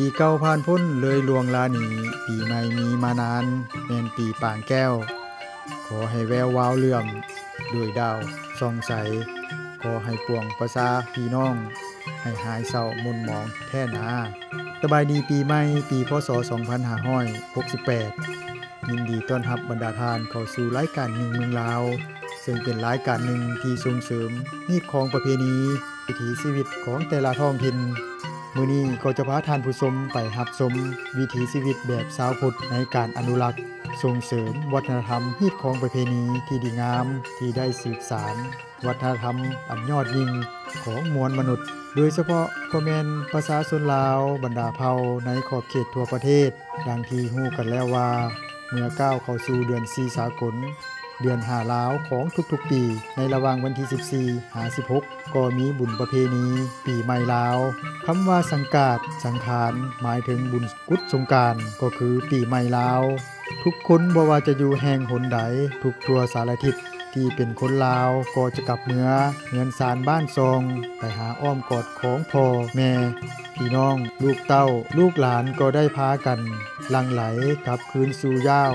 ປີເກົ່າຜ່ານພົ້ນເລີຍລ່ວງລາໜີ, ປີໃໝ່ມີມານານ ແມ່ນປີປາງແກ້ວ. ຂໍໃຫ້ແວວວາວເຫຼື້ອມ ໂດຍດາວສ່ອງໃສ, ຂໍໃຫ້ປວງປະຊາພີ່ນ້ອງ ໃຫ້ຫາຍເສົ້າໝົ່ນໝອງແທ້ໜາ. ສະບາຍດີປີໃໝ່ ປີ ພ.ສ. ສອງພັນຫ້າຮ້ອຍຫົກສິບແປດ. ຍິນດີຕ້ອນຮັບບັນດາທ່ານເຂົ້າສູ່ລາຍການໜຶ່ງເມືອງລາວ, ເຊິ່ງເປັນລາຍການໜຶ່ງທີ່ສົ່ງເສີມຮີດຄອງປະເພນີ, ວິຖີຊີວິດຂອງແຕ່ລະທ້ອງຖິ່ນ. ມື້ນີ້ກໍຈະພາທ່ານຜູ້ຊົມໄປຮັບຊົມວິຖີຊີວິດແບບຊາວພຸດໃນການອະນຸລັກ, ສົ່ງເສີມວັດທະນະທຳຮີດຄອງປະເພນີທີ່ດີງາມ, ທີ່ໄດ້ສືບສານ ວັດທະນະທຳອັນຍອດຍິ່ງຂອງມວນມະນຸດ, ໂດຍສະເພາະກໍແມ່ນປະຊາຊົນລາວບັນດາເຜົ່າໃນຂອບເຂດທົ່ວປະເທດ. ດັ່ງທີ່ຮູ້ກັນແລ້ວວ່າ ເມື່ອກ້າວເຂົ້າສູ່ເດືອນສີ່ສາກົນ, ເດືອນຫ້າລາວຂອງທຸກໆປີ, ໃນລະຫວ່າງວັນທີສິບສີ່ຫາສິບຫົກ ກໍມີບຸນປະເພນີປີໃໝ່ລາວ. ຄຳວ່າສັງກາດ, ສັງຂານ ໝາຍເຖິງບຸນກຸດສົງການ, ກໍຄືປີໃໝ່ລາວ. ທຸກຄົນບໍ່ວ່າຈະຢູ່ແຫ່ງຫົນໃດ, ທຸກທົ່ວສາລະທິດ ທີ່ເປັນຄົນລາວກໍຈະກັບເມືອເຮືອນຊານບ້ານຊ່ອງ, ໄປຫາອ້ອມກອດຂອງພໍ່ແມ່, ພີ່ນ້ອງ, ລູກເຕົ້າ, ລູກຫຼານກໍໄດ້ພາກັນຫຼັ່ງໄຫຼກັບຄືນສູ່ຢ້າວ,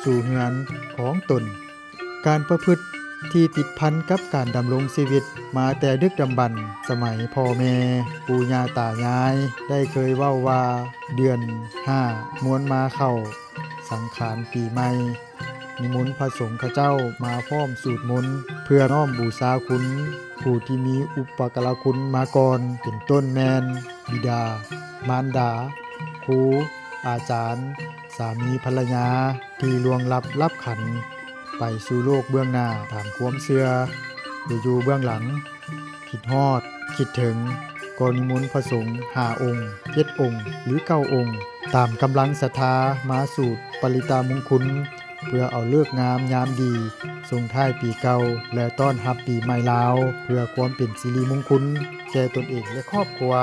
ສູ່ເຮືອນຂອງຕົນ. ການປະພຶດທີ່ຕິດພັນກັບການດຳລົງຊີວິດມາແຕ່ດຶກດຳບັນ, ສະໄໝພໍ່ແມ່, ປູ່ຍ່າຕາຍາຍ ໄດ້ເຄີຍເວົ້າວ່າ ເດືອນຫ້າມວນມາເຂົ້າ ສັງຂານປີໃໝ່, ນິມົນພະສົງເຂົາເຈົ້າມາພ້ອມສູດມົນ ເພື່ອນ້ອມບູຊາຄຸນຜູ້ທີ່ມີອຸປະກາລະຄຸນມາກ່ອນ, ເປັນຕົ້ນແມ່ນບິດາ, ມານດາ, ຄູ, ອາຈານ, ສາມີພັນລະຍາ ທີ່ລ່ວງລັບລັບຂັນໄປສູ່ໂລກເບື້ອງໜ້າຕາມຄວາມເຊື່ອ, ຜູ້ຢູ່ເບື້ອງຫຼັງ ຄິດຮອດ, ຄິດເຖິງ, ກໍນິມົນພະສົງຫ້າອົງ, ເຈັດອົງ ຫຼື ເກົ້າອົງ, ຕາມກຳລັງສັດທາ ມາສູດປະລິດຕະມຸງຄຸນ ເພື່ອເອົາເລີກງາມຍາມດີ ສົ່ງທ້າຍປີເກົ່າ ແລະ ຕ້ອນຮັບປີໃໝ່ລາວ ເພື່ອຄວາມເປັນສິລິມຸງຄຸນແກ່ຕົນເອງ ແລະ ຄອບຄົວ.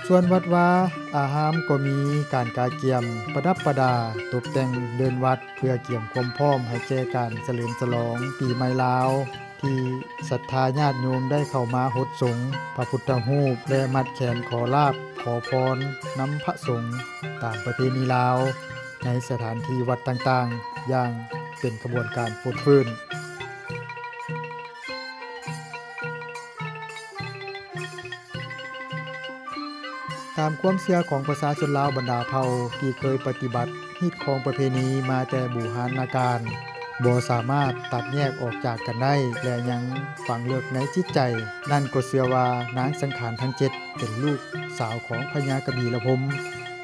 ສ່ວນວັດວາອາຮາມກໍມີການກະກຽມປະດັບປະດາ, ຕົບແຕ່ງເດີ່ນວັດ ເພື່ອກຽມຄວາມພ້ອມໃຫ້ແກ່ການສະເຫຼີມສະຫຼອງປີໃໝ່ລາວ ທີ່ສັດທາຍາດໂຍມໄດ້ເຂົ້າມາຫົດສົງພະພຸດທະຮູບ ແລະ ມັດແຂນຂໍລາບຂໍພອນນຳພະສົງຕາມປະເພນີລາວ ໃນສະຖານທີ່ວັດຕ່າງໆ ຢ່າງເປັນຂະບວນການຟົດຟື້ນ. ຕາມຄວາມເຊື່ອຂອງປະຊາຊົນລາວບັນດາເຜົ່າທີ່ເຄີຍປະຕິບັດຮີດຄອງປະເພນີມາແຕ່ບູຮານນາການ, ບໍ່ສາມາດຕັດແຍກອອກຈາກກັນໄດ້ ແລະ ຍັງຝັງເລິກໃນຈິດໃຈ. ນັ້ນກໍເຊື່ອວ່ານາງສັງຂານທັງເຈັດ ເປັນລູກສາວຂອງພະຍາກະບີລະພົມ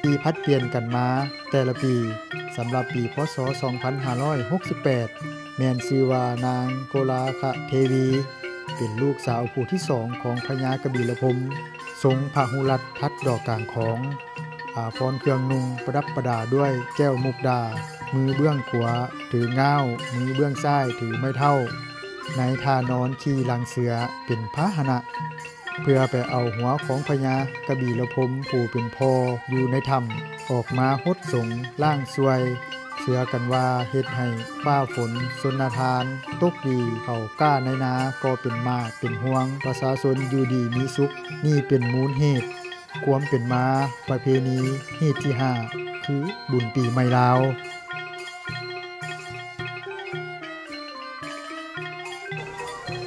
ທີ່ຜັດປ່ຽນກັນມາແຕ່ລະປີ. ສຳລັບປີ ພ.ສ. ສອງພັນຫ້າຮ້ອຍຫົກສິບແປດ ແມ່ນຊື່ວ່ານາງໂກລາຄະເທວີ ເປັນລູກສາວຜູ້ທີສອງຂອງພະຍາກະບີລະພົມ ຊົງພະຫຸລັດທັດດອກກາງຂອງ, ອາພອນເຄື່ອງນຸ່ງປະດັບປະດາດ້ວຍແກ້ວມຸກດາ, ມືເບື້ອງຂວາຖືງ່າວ, ມືເບື້ອງຊ້າຍຖືໄມ້ເທົ້າ, ໃນທ່ານອນຂີ່ຫຼັງເສືອເປັນພາຫະນະ ເພື່ອໄປເອົາຫົວຂອງພະຍາກະບີລະພົມຜູ້ເປັນພໍ່ຢູ່ໃນຖ້ຳ ອອກມາຫົດສົງລ້າງຊ່ວຍ. ເຊື່ອກັນວ່າເຮັດໃຫ້ຟ້າຝົນຊົນນະທານຕົກດີ, ເຂົ້າກ້າໃນນາກໍເປັນໝາກເປັນຮວງ, ປະຊາຊົນຢູ່ດີມີສຸກ. ນີ້ເປັນມູນເຫດຄວາມເປັນມາປະເພນີຮີດທີຫ້າ ຄືບຸນປີໃໝ່ລາວ.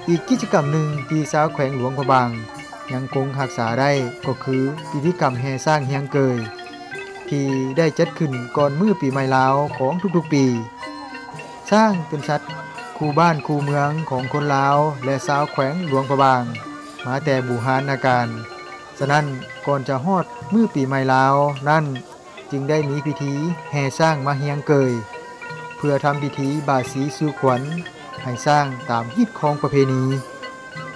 ອີກກິດຈະກຳໜຶ່ງທີ່ຊາວແຂວງຫຼວງພະບາງຍັງຄົງຮັກສາໄດ້ ກໍຄືພິທີກຳແຫ່ຊ້າງຮຽງເກີຍ ທີ່ໄດ້ຈັດຂຶ້ນກ່ອນມື້ປີໃໝ່ລາວຂອງທຸກໆປີ. ຊ້າງເປັນສັດຄູ່ບ້ານຄູ່ເມືອງຂອງຄົນລາວ ແລະ ຊາວແຂວງຫຼວງພະບາງມາແຕ່ບູຮານນາການ. ສະນັ້ນ, ກ່ອນຈະຮອດມື້ປີໃໝ່ລາວນັ້ນ, ຈຶ່ງໄດ້ມີພິທີແຫ່ຊ້າງມາຮຽງເກີຍ ເພື່ອທຳພິທີບາສີສູ່ຂວັນໃຫ້ຊ້າງຕາມຮີດຄອງປະເພນີ.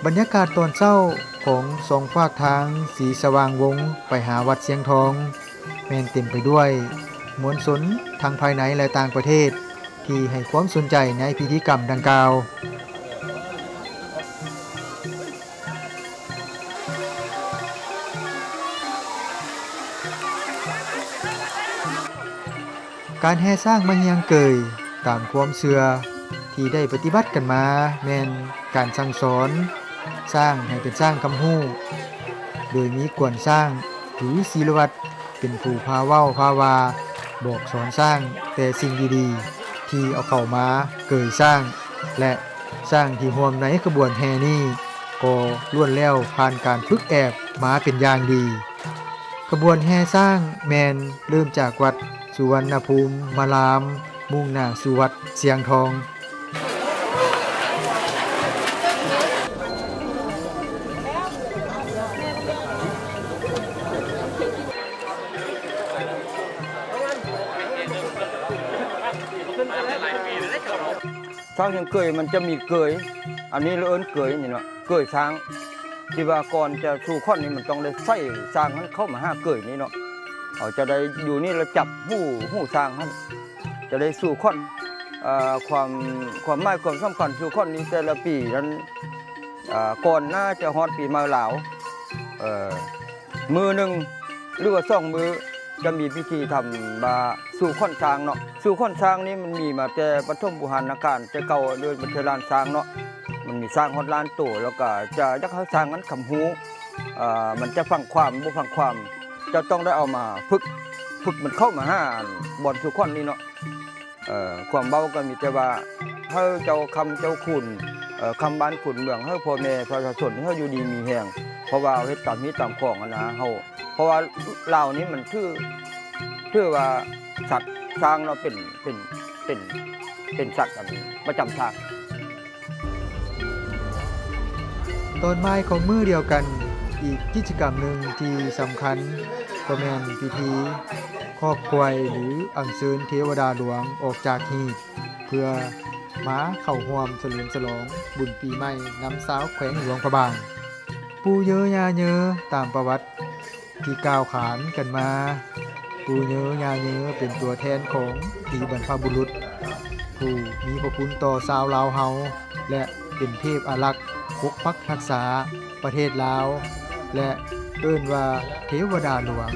ບັນຍາກາດຕອນເຊົ້າຂອງສອງຟາກທາງສີສະຫວ່າງວົງໄປຫາວັດຊຽງທອງ ແມ່ນເຕັມໄປດ້ວຍມວນຊົນທັງພາຍໃນ ແລະ ຕ່າງປະເທດ ທີ່ໃຫ້ຄວາມສົນໃຈໃນພິທີກຳດັ່ງກ່າວ. ການແຫ່ຊ້າງມາຮຽງເກີຍ ຕາມຄວາມເຊື່ອທີ່ໄດ້ປະຕິບັດກັນມາ ແມ່ນການສັ່ງສອນຊ້າງໃຫ້ເປັນຊ້າງຄຳຮູ້ ໂດຍມີກວນຊ້າງ ຫຼື ສີລະວັດ ເປັນຜູ້ພາເວົ້າພາວ່າ ບອກສອນຊ້າງແຕ່ສິ່ງດີໆ ທີ່ເອົາເຂົ້າມາເກີຍຊ້າງ ແລະ ຊ້າງທີ່ຮ່ວມໃນຂະບວນແຫ່ນີ້ ກໍລ້ວນແລ້ວຜ່ານການຝຶກແອບມາເປັນຢ່າງດີ. ຂະບວນແຫ່ຊ້າງແມ່ນເລີ່ມຈາກວັດສຸວັນນະພູມມາລາມ ມຸ່ງໜ້າສູ່ວັດຊຽງທອງ. ຊ້າງຮຽງເກີຍ ມັນຈະມີເກີຍ ອັນນີ້ລະເອີ້ນເກີຍນີ້ເນາະ ເກີຍຊ້າງ ທີ່ວ່າກ່ອນຈະສູ່ຂ້ອນນີ້ ມັນຕ້ອງໄດ້ໃສ່ຊ້າງຫັ້ນເຂົ້າມາຫາເກີຍນີ້ເນາະ ເຮົາຈະໄດ້ຢູ່ນີ້ລະຈັບຮູ ຮູຊ້າງຫັ້ນ ຈະໄດ້ສູ່ຂ້ອນ ເອີ ຄວາມ ຄວາມໝາຍຄວາມສຳຄັນສູ່ຂ້ອນນີ້ແຕ່ລະປີນັ້ນ ເອີ ກ່ອນໜ້າຈະຮອດປີໃໝ່ລາວ ເອີ ມື້ໜຶ່ງ ຫຼືວ່າສອງມື້ ຈະມີພິທີທຳວ່າສູ່ຂ້ອນຊ້າງເນາະ ສູ່ຂ້ອນຊ້າງນີ້ມັນມີມາແຕ່ປະຖົມບູຮານນະການ ແຕ່ເກົ່າເອີ້ນວ່າເທລານຊ້າງເນາະ ມັນມີຊ້າງຮອດລ້ານໂຕ ແລ້ວກະຈະຢາກໃຫ້ຊ້າງນັ້ນຄຳຮູ້ ເອີ ມັນຈະຟັງຄວາມ ບໍ່ຟັງຄວາມ ເຈົ້າຕ້ອງໄດ້ເອົາມາຝຶກ ຝຶກມັນເຂົ້າມາຫາບ່ອນສູ່ຂ້ອນນີ້ເນາະ ເອີ ຄວາມເວົ້າກໍມີແຕ່ວ່າ ໃຫ້ເຈົ້າຄຳເຈົ້າຄູນ ເອີ ຄຳບ້ານຄູນເມືອງ ໃຫ້ພໍ່ແມ່ປະຊາຊົນ ໃຫ້ຢູ່ດີມີແຮງ ເພາະວ່າເຮົາເຮັດຕາມຮີດຕາມຄອງຫັ້ນນະ ເຮົາ ເພາະວ່າລາວນີ້ມັນຖື ຖືວ່າສັດຊ້າງເນາະ ເປັນ ເປັນ ເປັນ ເປັນສັດອັນປະຈຳຊາດ. ຕອນບ່າຍຂອງມື້ດຽວກັນ, ອີກກິດຈະກຳໜຶ່ງທີ່ສຳຄັນກໍແມ່ນພິທີຄອບຂວັນ ຫຼື ອັນເຊີນເທວະດາຫຼວງອອກຈາກຮີດ ເພື່ອມາເຂົ້າຮ່ວມສະເຫຼີມສະຫຼອງບຸນປີໃໝ່ນຳຊາວແຂວງຫຼວງພະບາງ. ປູ່ເຍີຍ່າເຍີ ຕາມປະຫວັດ ທີ່ກ່າວຂານກັນມາ, ປູ່ເຍີຍ່າເຍີເປັນຕົວແທນຂອງຕີບັນພະບຸລຸດ ຜູ້ມີພະຄຸນຕໍ່ຊາວລາວເຮົາ ແລະ ເປັນເທບອາລັກປົກປັກຮັກສາປະເທດລາວ ແລະ ເອີ້ນວ່າເທວະດາຫຼວງ.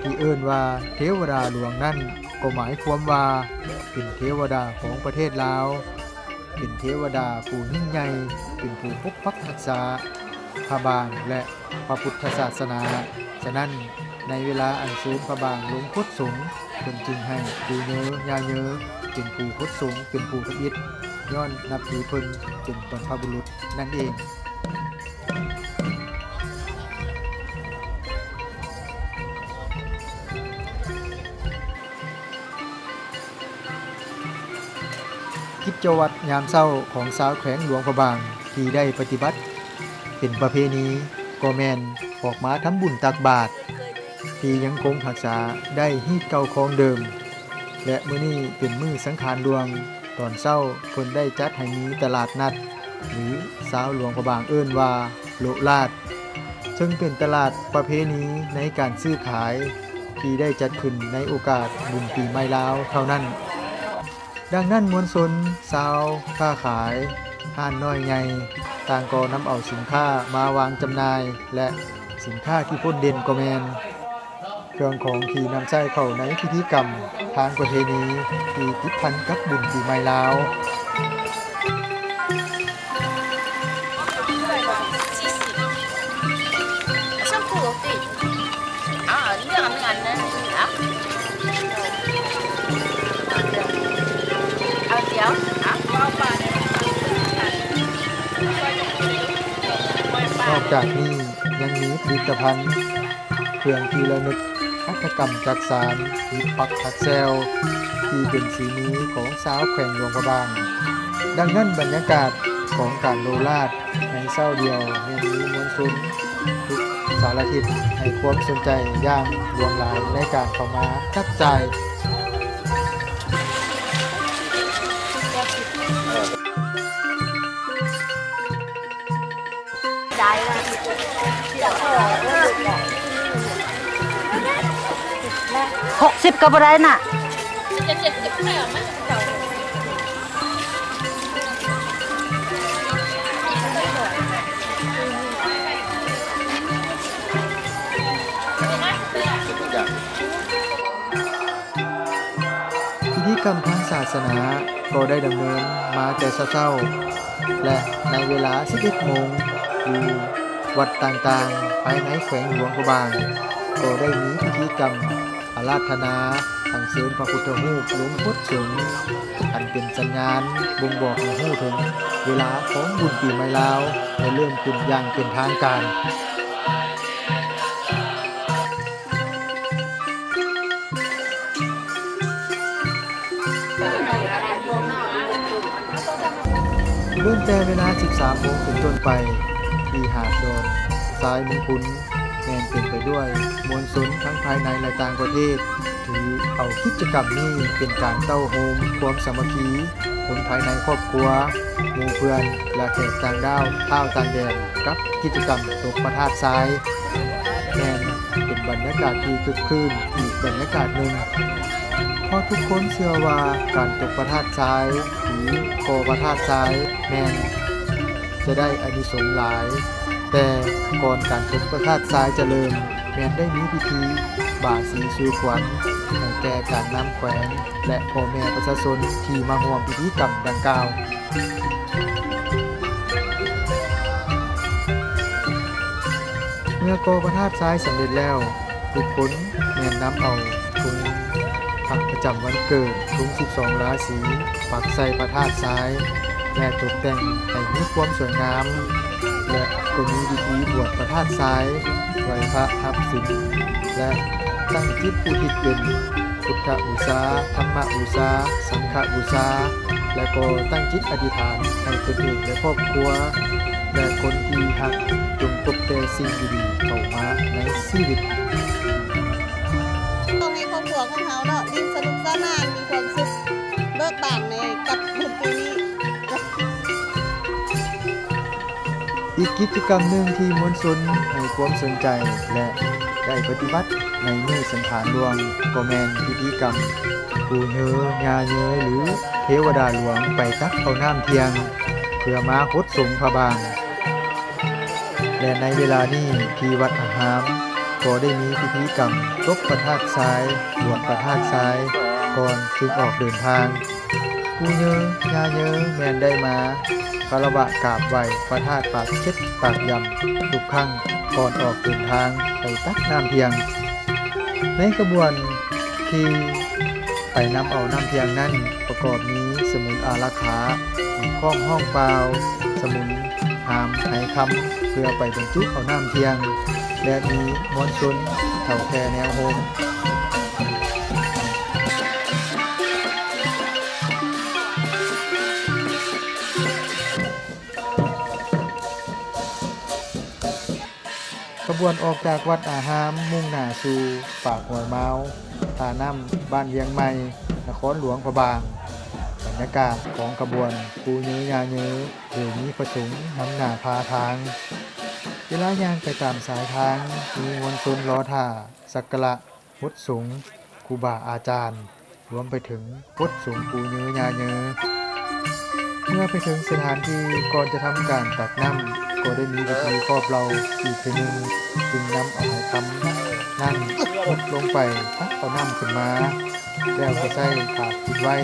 ທີ່ເອີ້ນວ່າເທວະດາຫຼວງນັ້ນ ກໍໝາຍຄວາມວ່າເປັນເທວະດາຂອງປະເທດລາວ, ເປັນເທວະດາຜູ້ຍິ່ງໃຫຍ່, ເປັນຜູ້ປົກປັກຮັກສາພະບາງ ແລະ ພະພຸດທະສາສະໜາ. ສະນັ້ນ, ໃນເວລາອັນເຊີນພະບາງລົງຄົດສົງ, ເພິ່ນຈຶ່ງໃຫ້ປູ່ເຍີຍ່າເຍີເປັນຜູ້ຄົດສົງ, ເປັນຜູ້ທຳອິດ, ຍ້ອນນັບຖືເພິ່ນເປັນບັນພະບຸລຸດນັ້ນເອງ. ກິດຈະວັດຍາມເຊົ້າຂອງຊາວແຂວງຫຼວງພະບາງທີ່ໄດ້ປະຕິບັດເປັນປະເພນີ ກໍແມ່ນອອກມາທຳບຸນຕັກບາດ ທີ່ຍັງຄົງຮັກສາໄດ້ຮີດເກົ່າຄອງເດີມ ແລະ ມື້ນີ້ເປັນມື້ສັງຂານຫຼວງ. ຕອນເຊົ້າເພິ່ນໄດ້ຈັດໃຫ້ມີຕະຫຼາດນັດ ຫຼື ຊາວຫຼວງພະບາງເອີ້ນວ່າໂລະລາດ, ເຊິ່ງເປັນຕະຫຼາດປະເພນີໃນການຊື້ຂາຍ ທີ່ໄດ້ຈັດຂຶ້ນໃນໂອກາດບຸນປີໃໝ່ລາວເທົ່ານັ້ນ. ດັ່ງນັ້ນ, ມວນຊົນຊາວຄ້າຂາຍ, ຮ້ານນ້ອຍໃຫຍ່ ຕ່າງກໍນຳເອົາສິນຄ້າມາວາງຈຳໜ່າຍ ແລະ ສິນຄ້າທີ່ໂດດເດັ່ນກໍແມ່ນ ເຄື່ອງຂອງທີ່ນຳໃຊ້ເຂົ້າໃນພິທີກຳທາງປະເພນີທີ່ຕິດພັນກັບບຸນປີໃໝ່ລາວ. ນອກຈາກນີ້ຍັງມີຜະລິດຕະພັນ ເຄື່ອງທີ່ລະນຶກຫັດຖະກຳຈັກສານ ມີປັກຖັກແຊວ ທີ່ເປັນສີມືຂອງຊາວແຂວງຫຼວງພະບາງ. ດັ່ງນັ້ນ, ບັນຍາກາດຂອງການໂລລາດໃນເຊົ້າດຽວແມ່ນມີມວນຊົນທຸກສາລະທິດໃຫ້ຄວາມສົນໃຈຢ່າງຫຼວງຫຼາຍໃນການເຂົ້າມາຈັບຈ່າຍ. ຫົກສິບກໍບໍ່ໄດ້ນະ. ພິທີ ກຳທາງສາສະໜາກໍໄດ້ດຳເນີນມາແຕ່ເຊົ້າໆ ແລະ ໃນເວລາສິບເອັດໂມງ ຢູ່ວັດຕ່າງໆ ພາຍໃນແຂວງຫຼວງພະບາງ ກໍໄດ້ມີພິທີກຳອາລາທະນາ ອັນເຊີນພະພຸດທະຮູບລົງຫົດສົງ ອັນເປັນສັນຍານບົ່ງບອກໃຫ້ຮູ້ເຖິງເວລາຂອງບຸນປີໃໝ່ລາວ ໄດ້ເລີ່ມຂຶ້ນຢ່າງເປັນທາງການ. ເລີ່ມແຕ່ເວລາສິບສາມໂມງເປັນຕົ້ນໄປ ທີ່ຫາດດອນຊາຍມຸງຄຸນ ແມ່ນເຕັມໄປດ້ວຍມວນຊົນທັງພາຍໃນ ແລະ ຕ່າງປະເທດ ຖືເອົາກິດຈະກຳນີ້ເປັນການເຕົ້າໂຮມຄວາມສາມັກຄີ ຄົນພາຍໃນຄອບຄົວ, ໝູ່ເພື່ອນ ແລະ ແຂກຕ່າງດ້າວທ້າວຕ່າງແດນ ກັບກິດຈະກຳຕົບພະທາດຊາຍ ແມ່ນເປັນບັນຍາກາດທີ່ຄຶກຄື້ນອີກບັນຍາກາດໜຶ່ງ ເພາະທຸກຄົນເຊື່ອວ່າການຕົບພະທາດຊາຍ ຫຼື ກໍ່ພະທາດຊາຍ ແມ່ນຈະໄດ້ອານິສົງຫຼາຍ. ແຕ່ກ່ອນການຕົບພະທາດຊາຍຈະເລີ່ມ ແມ່ນໄດ້ມີພິທີບາສີສູ່ຂວັນໃຫ້ແກ່ການນຳແຂວງ ແລະ ພໍ່ແມ່ປະຊາຊົນທີ່ມາຮ່ວມພິທີກຳດັ່ງກ່າວ. ເມື່ອກໍ່ພະທາດຊາຍສຳເລັດແລ້ວ, ທຸກຄົນແມ່ນນຳເອົາທຸງພະປະຈຳວັນເກີດ, ທຸງສິບສອງລາສີ ປັກໃສ່ພະທາດຊາຍ ແລະ ຕົກແຕ່ງໃຫ້ມີຄວາມສວຍງາມ ແລະ ກໍມີພິທີບວດພະທາດຊາຍ, ໄຫວ້ພະຮັບສິນ ແລະ ຕັ້ງຈິດອຸທິດເປັນ ພຸດທະບູຊາ, ທຳມະບູຊາ, ສັງຄະບູຊາ ແລະ ກໍຕັ້ງຈິດອະທິຖານໃຫ້ຕົນເອງ ແລະ ຄອບຄົວ ແລະ ຄົນທີ່ຮັກ ຈົ່ງພົບແຕ່ສິ່ງດີໆເຂົ້າມາໃນຊີວິດ. ຂໍໃຫ້ຄອບຄົວຂອງເຮົາເນາະ ຫຼິ້ນສະໜຸກສະໜານ ມີຄວາມສຸກເບີກບານໃນກັບບຸນປີນີ້. ອີກກິດຈະກຳໜຶ່ງທີ່ມວນຊົນໃຫ້ຄວາມສົນໃຈ ແລະ ໄດ້ປະຕິບັດໃນມື້ສັງຂານຫຼວງ ກໍແມ່ນພິທີກຳປູ່ເຍີຍ່າເຍີ ຫຼື ເທວະດາຫຼວງໄປຕັກເອົານ້ຳທ່ຽງ ເພື່ອມາຫົດສົງພະບາງ ແລະ ໃນເວລານີ້ທີ່ວັດອາຮາມກໍໄດ້ມີພິທີກຳຕົບພະທາດຊາຍ, ບວດພະທາດຊາຍ ກ່ອນຈຶ່ງອອກເດີນທາງ. ປູ່ເຍີຍ່າເຍີແມ່ນໄດ້ມາຄາລະວະກາບໄຫວ້ພະທາດປາກເຈັດປາກຢຳທຸກຄັ້ງກ່ອນອອກເດີນທາງໄປຕັກນ້ຳທ່ຽງ. ໃນຂະບວນທີ່ໄປນຳເອົານ້ຳທ່ຽງນັ້ນ ປະກອບມີສະໝຸນອາລັກຂາ, ມີຄ້ອງຮ້ອງປ່າວ, ສະໝຸນຫາມໄຫຄຳ ເພື່ອໄປບັນຈຸເອົານ້ຳທ່ຽງ ແລະ ມີມວນຊົນເຖົ້າແກ່ແນວໂຮມ. ຂະບວນອອກຈາກວັດອາຮາມ ມຸ່ງໜ້າສູ່ປາກຫ້ວຍມາວ ທ່ານ້ຳ ບ້ານວຽງໃໝ່ ນະຄອນຫຼວງພະບາງ. ບັນຍາກາດຂອງຂະບວນປູ່ເຍີຍ່າເຍີ ໂດຍມີພະສົງນຳໜ້າພາທາງ. ເວລາຍ່າງໄປຕາມສາຍທາງ ມີມວນຊົນລໍຖ້າສັກກາລະ ຫົດສົງຄູບາອາຈານ ລວມໄປເຖິງຫົດສົງປູ່ເຍີຍ່າເຍີ. ເມື່ອໄປເຖິງສະຖານທີ່ ກ່ອນຈະທຳການຕັກນ້ຳ ກໍໄດ້ມີພິທີຄອບເຫຼົ່າອີກເທື່ອໜຶ່ງ ຈຶ່ງນຳເອົາໄຫຄຳນັ້ນຫົດລົງໄປ ຕັກເອົານ້ຳຂຶ້ນມາ ແລ້ວກໍໃຊ້ຜ້າປິດໄວ້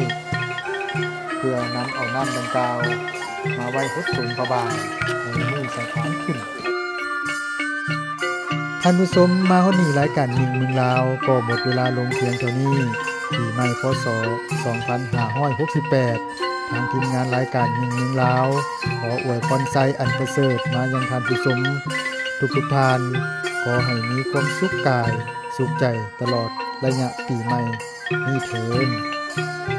ເພື່ອນຳເອົານ້ຳດັ່ງກ່າວມາໄວ້ຫົດສົງພະບາງໃນມື້ສັງຂານຂຶ້ນ. ທ່ານຜູ້ຊົມ, ມາຮອດນີ້ລາຍການຍິງເມືອງລາວກໍໝົດເວລາລົງພຽງເທົ່ານີ້. ປີໃໝ່ ພ.ສ. ສອງພັນຫ້າຮ້ອຍຫົກສິບແປດ ທາງທີມງານລາຍການຍິງເມືອງລາວ ຂໍອວຍພອນໄຊອັນປະເສີດມາຍັງທ່ານຜູ້ຊົມທຸກໆທ່ານ. ຂໍໃຫ້ມີຄວາມສຸກກາຍສຸກໃຈຕະຫຼອດໄລຍະປີໃໝ່ນີ້ເທີ້ນ.